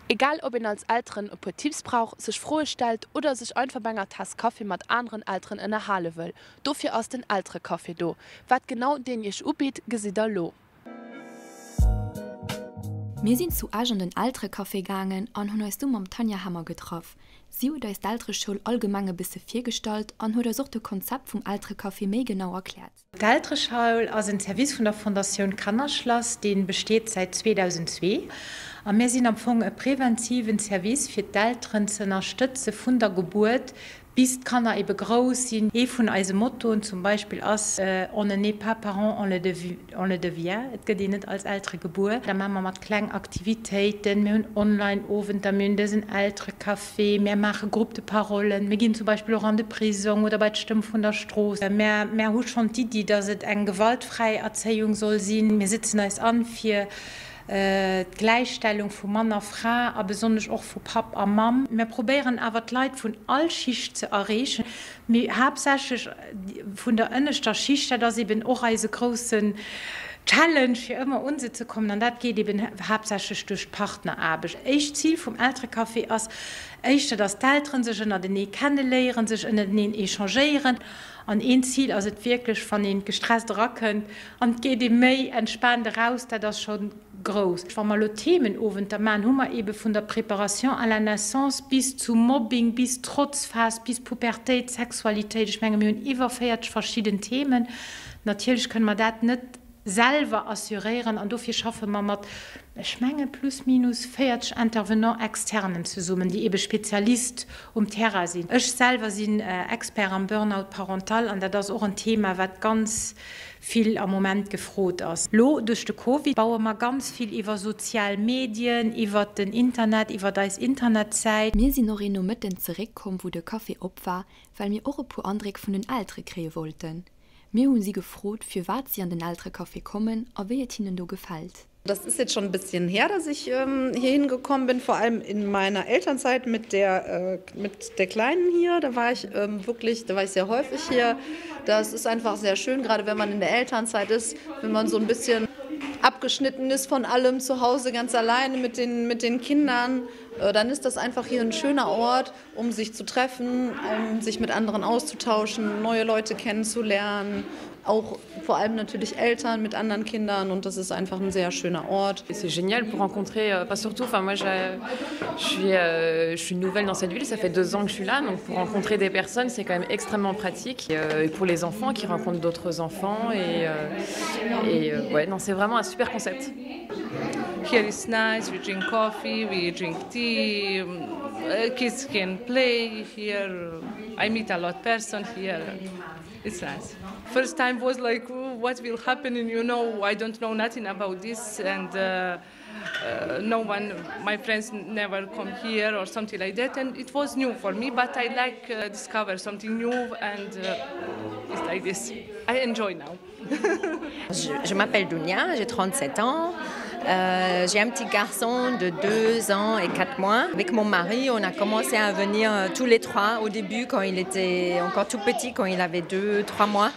Egal ob een als Elteren e puer Tipps brauch, sech Froe stellt oder sech einfach bei enger Taass Kaffi mat aneren Elteren ënnerhale wëll, dofir ass den Elterecafé do. Wat genau deen iech ubitt, gesitt der lo. Mir sinn zu Esch an den Elterecafé gaangen an hunn eis do mam Tanja Hemmer getraff. Si huet eis d'Eltereschoul allgemeng e bësse virgestallt an huet eis och de Konzept vum Elterecafé méi genau erkläert. D'Eltereschoul ass en Service vun der Fondatioun Kannerschlass, dee besteet säit 2002. A mir sinn am Fong e preventiven Service fir d'Elteren ze ënnerstëtze vun der Gebuert bis d'Kanner ebe grouss sinn. Ee vun eise Mottoen zum Beispill ass On ne naît pas parent, on le devient, et gëtt een net als Eltere gebuer. Da maache mer mat kleng Aktivitéiten, mir hunn Online-Owenter, mir hunn dësen Elterecafé. Wee mär maache Groupe de parollen, mir ginn zum Beispill och an de Prisong oder bei d'Stëmm vun der Strooss. Mär, mär hu schonn d'Iddi, datt et eng gewaltfräi Erzéiung soll sinn. Mir setzen eis an fir d'Gläichstellung vu Mann a Fra a besonnesch och vu Papp a Mamm. Mär probéieren awer d'Leit vun all Schicht ze erreechen, mee haaptsächlech vun der ënneschter Schicht. Dat ass eben och eise groussen Challenge, fir ëmmer un se ze kommen, an dat geet eben haaptsächlech duerch d'Partneraarbecht. Éischt Zil vum Elterecafé ass éischter, dass d'Elteren sech ënnertenee kenneléieren, sech ënnerteneen échangéieren. An een Zil ass et wierklech, wann ee gestresst erakënnt an et geet ee méi entspaant eraus, dat ass scho grouss. Wa mer elo Themenowenter maachen, hu mer ebe vun der Préparation à la naissance bis zu Mobbing, bis Trotzphas, bis Pubertéit, Sexualitéit, ech menge mir hunn iwwer 40 verschidden Themen. Natierlech kënne mer dat net selwer assuréieren an dofir schaffe mer mat, ech menge plus minus 40 Intervenants externen zesummen, déi ebe Spezialist um Terrain sinn. Ech selwer sinn Expert am Burnout parental an dat ass och en Thema, wat ganz vill am Moment gefrot ass. Lo duerch de Covid baue mer ganz vill iwwer sozial Medien, iwwer den Internet, iwwer eis Internetsäit. Mir sinn och een Nomëtten zeréckkomm, wou de Café op war, well mir och e puer Andréck vun den Eltere kréie wollten. Mir hunn si gefrot, firwat si an den Elterecafé kommen a wéi et hinnen do gefält. Das ist jetzt schon ein bisschen her, dass ich ähm, hier hingekommen bin, vor allem in meiner Elternzeit mit der, äh, mit der Kleinen hier. Da war ich ähm, wirklich, da war ich sehr häufig hier. Das ist einfach sehr schön, gerade wenn man in der Elternzeit ist, wenn man so ein bisschen abgeschnitten ist von allem zu Hause ganz alleine mit den, mit den Kindern, äh, dann ist das einfach hier ein schöner Ort, um sich zu treffen, um sich mit anderen auszutauschen, neue Leute kennenzulernen, auch vor allem natürlich Eltern mit anderen Kindern und das ist einfach ein sehr schöner Ort. C'est génial pour rencontrer euh, pas surtout enfin moi je, je suis euh, je suis nouvelle dans cette ville ça fait deux ans que je suis là donc pour rencontrer des personnes c'est quand même extrêmement pratique et, euh, et pour les enfants qui rencontrent d'autres enfants et, euh, et euh, ouais non c'est vraiment un super concept. Here is nice we drink coffee we drink tea uh, kids can play here I meet a lot person here it's nice first time was like what will happen and you know I don't know nothing about this and uh, uh, no one my friends never come here or something like that and it was new for me but I like uh, discover something new and uh, it's like this I enjoy now je, je m'appelle Dunia j'ai 37 ans euh, j'ai un petit garçon de deux ans et quatre mois avec mon mari on a commencé à venir euh, tous les trois au début quand il était encore tout petit quand il avait deux trois mois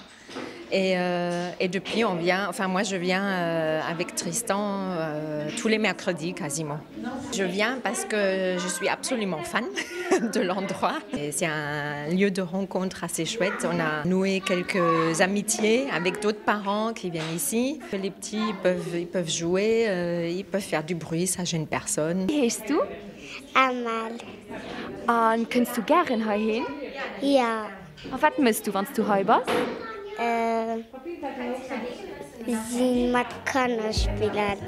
Et, euh, et depuis on vient enfin moi je viens euh, avec Tristan euh, tous les mercredis quasiment. Je viens parce que je suis absolument fan de l'endroit. C'est un lieu de rencontre assez chouette. On a noué quelques amitiés avec d'autres parents qui viennent ici. Les petits peuvent, ils peuvent jouer, euh, ils peuvent faire du bruit, ça gêne personne. Wéi heeschs du? Amal. An kënns du gären heihin? Jo. A wat mëss du, wann s du hei bass? Si mat Kanner spillen.